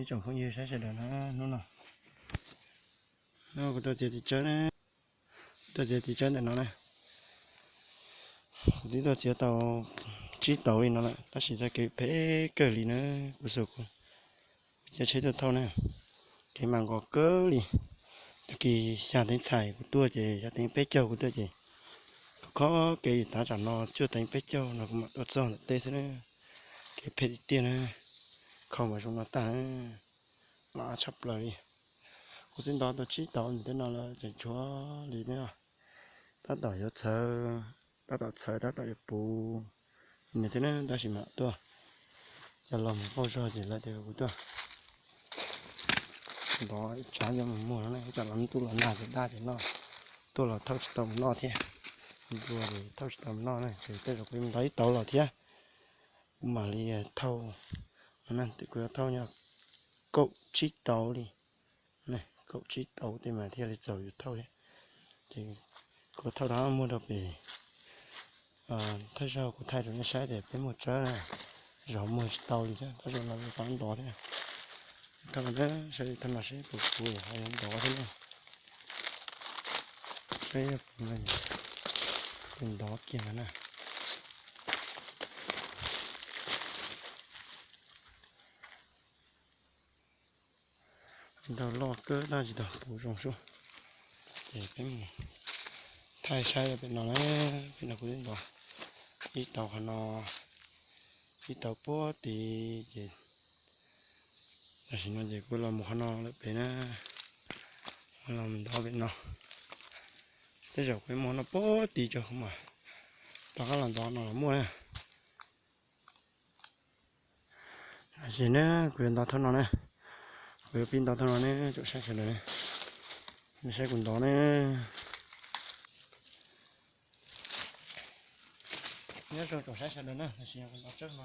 Ib tsoom phooj ywg saib sawv daws na, hnub no kuv tuaj txiav tiv tsawb na, tuaj txiav tiv tsawb ntawm no na. Kuv twb tuaj txiav tau tsib tauv li no lawm, tab sis txoj kev phem kawg li na, kuv xav kuv caij tsheb tuaj thauj na, kev mas nkos kawg li. Tag kis xya teev txhais kuv tuaj ces xya teev peb caug kuv tuaj ces khov kho kev tav tsam no cuaj teev peb caug no kuv mam tuaj txog ntawm teb xwb na. Kev phem tiag tiag na, khau mas zoo no tag na, los tshaj plaws li. Kuv twb ntov tau tsib tauv ntawm tej no lawm ces tshuav li ne, tab tom yuav txhawv, tab tom txhawv tab tom yuav puv nws thiab na, tab sis mam tuaj. Cov laus mus pauj zog ces lawv tias kuv tuaj ntov ib tsam coj mus muag no ne, ib tsam los ntuj los nag ces daj ces noj, tuaj los thauj tsis tau mus noj thiab. Ntua ces thauj tsis tau mus noj na, ces tej zaum kuv yuav mus ntov ib tauv los thiab, kuv mam li thauj no na. Kuv yuav thauj nyob kaum tsib tauv li, kaum tsib tauv tej mas thiaj li txaus yuav thauj thiab. Ces kuv thauj rov muag rau pem thawj zaug kuv thaij rau nej saib tias peb muag tsawb na, zaum muag tsis tau li thiab, thawj zaug no rov ntov thiab. Thauj no saib, thauj no saib puas puv, ho yuav ntov thiab ne. Saib puv no, ntov kiag no na. Ntau loj kawg tab tsis tau puv zoo sub. Ces peb mus thaij saib pem no na, pem no kuv twb ntov ib tauv qhov no, ib tauv puag tid ces tam sim no ces kuv los mus qhov no lawm pem na, los ntov pem no. Tej zaum kuv mus no puag tid tso kuv mam rov qab los ntov no los muaj na. Tam sim na kuv yuav ntov thauj no na, kuv yuav pib ntov thauj no ne tsoom saib sawv daws, nej saib kuv ntov ne. Nyob zoo tsoom saib sawv daws na, tam sim no kuv ntov tsawb no.